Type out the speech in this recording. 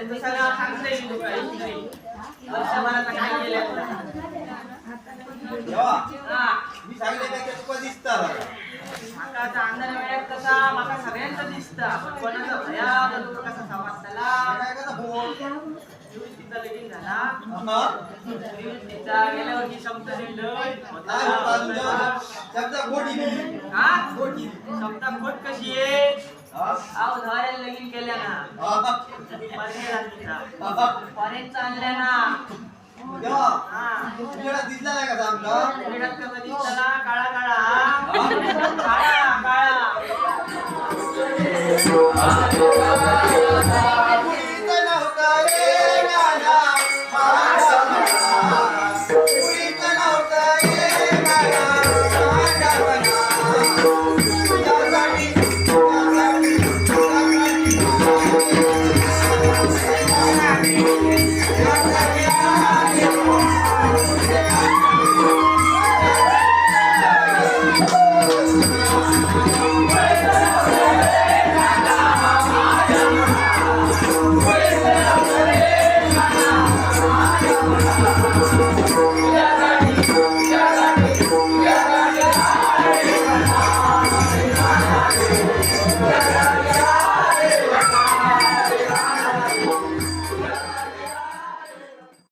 त्यांचं सगळं सांगतंय मी तुका हिस्ट्री. वर्षभराचा काय केलं. देवा, हा. मी सांगितलं तुका दिसता बघा. माका आता अंधार वेळात कसा माका सगळ्यांचा दिसता, पण कोणाचा भया तर तुका कसा समजतला? काय कसा फोन? तिचा लगीन झाला. हा? तिचा गेल्या वर्षी शब्द दिलं. नाही होत अजून देवा. शब्दा खोट इली. हा. खोट इली. शब्दा खोट कशी आहे? हा? आव धवाऱ्याला लगीन केल्या ना. हा? परकेला तिचा हा? फॉरेनचा आणल्या ना. देवा, हा. तुझ्याला दिसला नाही का आमका? वेळात कसा दिसताला? काळा काळा काळा काळा. पुरीचं नव्हतं रे नाना, माझा मना. पुरीचं नव्हतं रे नाना, माझा मना. तुझ्यासाठी, तुझ्यासाठी, तुझ्यासाठी, तुझ्यासाठी आले. तुझ्या